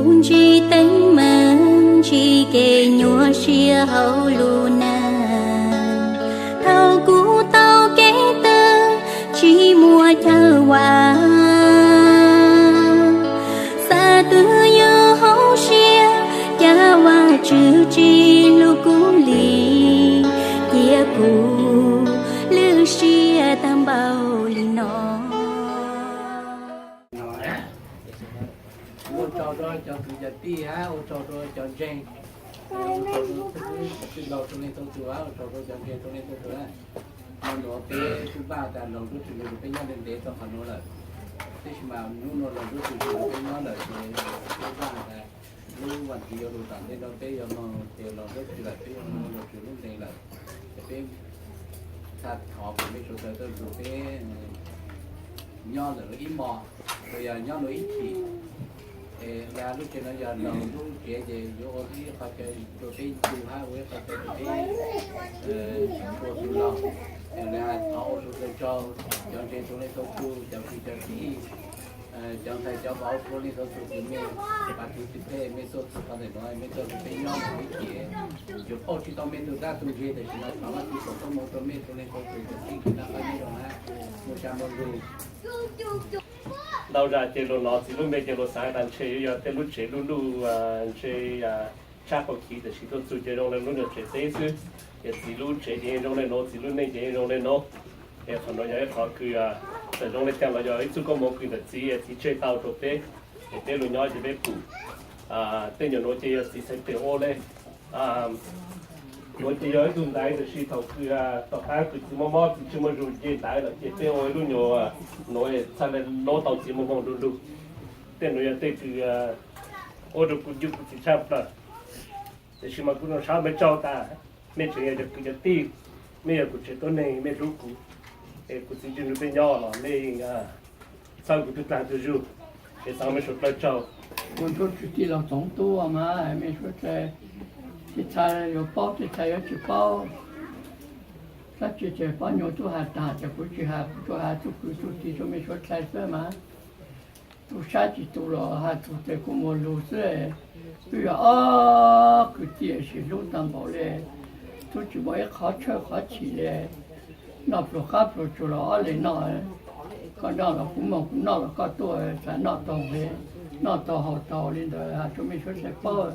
Kuv ntsib teeb meem, ntsib kev nyuaj siab hauv lub neej. Thaum kuv tau kev tawg, tsis muaj chaw ua, xav twg yog hauv siab, cas Vajtswv tsis hlub kuv li, cia kuv lwj siab tag npaum li no. Ua tsaug rau cov kwv cov tij hab, ua tsaug rau cov ntseeg, ua tsaug rau txwj laug txhua leej txhua tus hab, ua tsaug rau cov ntseeg txhua leej txhua tus hab. Nov nuav peb kuj npaj tas laug nruab tswv lug peb nyob ntev ntev txog qhov nuav lawm, tab sis mas hnub nuav laug nruab tswv lug peb nyob lawm ces peb npaj tas lub vas ntxiv yuav lug tom ntej no peb yuav moog ces laug nruab tswv lawm peb yuav moog laug tswv lub ntees lawm. Ces peb txhad thov kuas mej suav dlawg tuaj nrug peb nyob ntawm lub ib hmos, los yog nyob lub ib chim. Es lub tsev no yog laug lub tsev ces yuav ua ib qho chaw rua peb ncu hab ua ib qho chaw rua peb ua txug laug. Es thov ua suav dlawg tsaug, cov ntseeg txhua leej txhua tus, cov kwv cov tij, cov ntxhais cov vauv txhua leej txhua tus, mej pas tug txim pej mej tuaj txug qhov ntawm nuav, mej tuaj nrug peb nyob ua ib chim, yuav pauj tsis tau mej tug dab tug ntseg, tam sim no thov Vajtswv foom koob moov rua mej txhua leej txhua tus, txhua txhua tus noj qab nyob zoo hab muaj tsab muaj lug. Ntau zag ces luas nov txiv lub npe ces luas xaav tas ntshe yuav yog tej lub tsev lub luj ntshe tshab qau chiv, tam sim tuaj txug ces zoo le lub nyuag tsev teb xwb. Ces txiv lub tsev ces yeej zoo le nuav, txiv lub neej ces yeej zoo le nuav. Es qhov nuav yog ib qhov kws txawm zoo le caag los yog ib txuj koob moov kws ntawm txiv, txiv tseg tau rua peb, es peb lug nyob ces peb pum. Tej nyuag nuav ces yog txiv txhais tes ua le. Nuav ces yog ib tug ntaiv, tam sis thaum kws tom qaab kws txiv mob mob txiv tsis muaj zug nce ntaiv lawm ces peb ua ib lub nyuag nuav txhaj le lob tau txiv moog moog du lug. Tej nuav yog tej kws ua rua kuv ncu kuv txiv tshaj plawg. Tam sis mas kuv zoo sab mej tsaug tas, mej tseem yog cov kwv cov tij, mej yog kuv tsev tuab neeg, mej hlub kuv, es kuv txiv tsis nrug peb nyob los mej txhawb kuv tug dlaag tug zug, es xaav mej suav dlawg tsaug. Ua nrug tsis tij laug Txoov Tub mas mej suav dlawg, tej txha yuav paub, tej txha yuav tsis paub. Dlaab tsi ces pab nyuas tub has taag ces kuv tsis has, kuv tsuas has txuj kwv txuj tij rua mej suav dlawg xwb mas. Tub sab tsis tu los has txug tes kuv muag lug xwb. Tub yog ob kwv tij sib hlub tag npaum le, tub tsis muaj ib qhov tshawb qhov chim le. Noj pluas qab pluas tsuas los ob leeg noj, koj noj los kuv moog, kuv noj los koj tuaj, xav noj tau nqe, noj tau haus tau li ntawd has rua mej suav dlawg paub.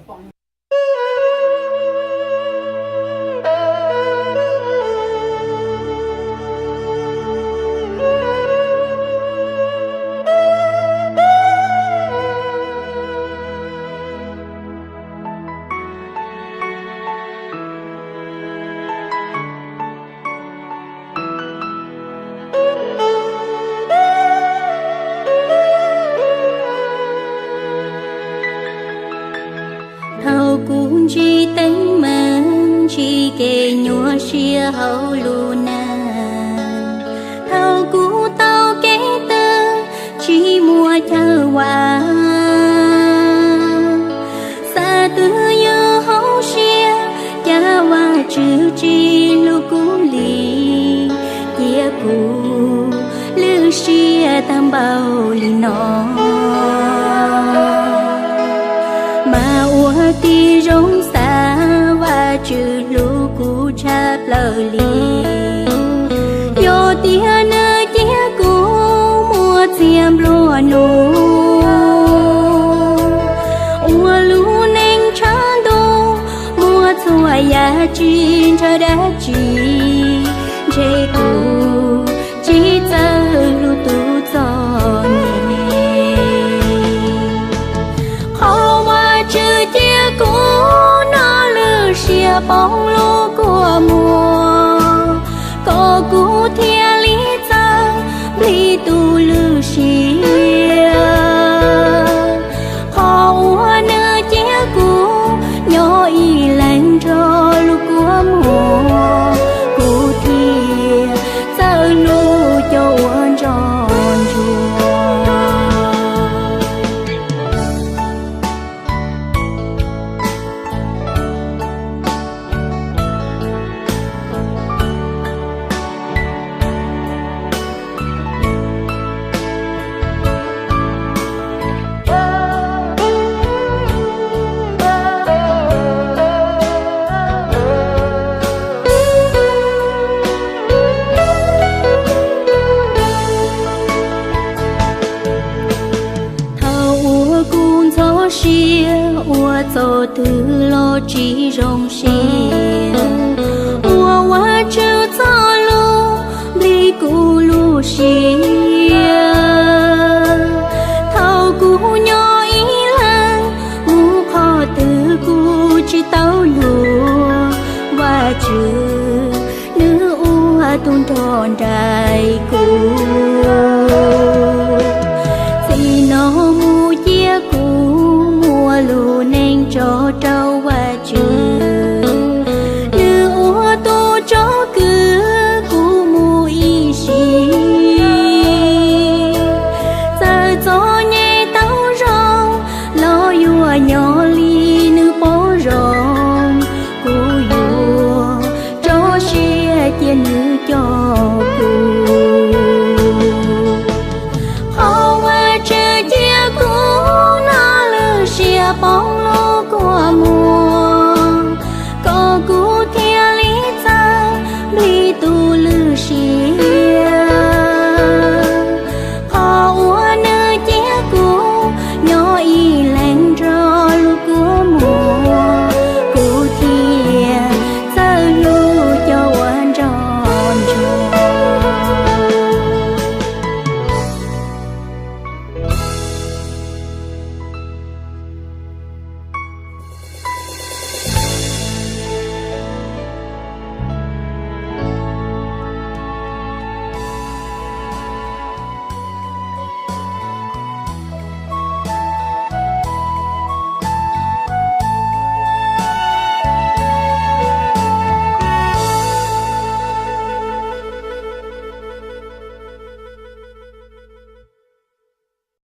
Thaum kuv ntsib teeb meem, ntsib kev nyuaj siab hauv lub neej, thaum kuv tau kev tawg tsis muaj chaw ua, xav twg yog hauv siab, cas Vajtswv tsis hlub kuv li, cia kuv lwj siab tag npaum li no. Mas ua tib zoo xav Vajtswv hlub kuv tshaj plaws li. Yog tias nws cia kuv muaj txhia nplua nuj, ua lub neej tshav ntuj, muaj txhua yam tsis ntshaw dab tsi, ntshe kuv tsis txawj hlub tug txom nyem. Qhov Vajtswv cia kuv noj lwm siab poob lub kua muag, kom kuv thiaj li txawj nplij tug lwm siab. Qhov uas nws cia kuv nyob ib leeg nrog lub kua muag, kuv thiaj txawj hlub cov uas nrog ntsuag. Ua txoj twg los tsis zoo siab, ua Vajtswv txoj lus nti kuv lub siab.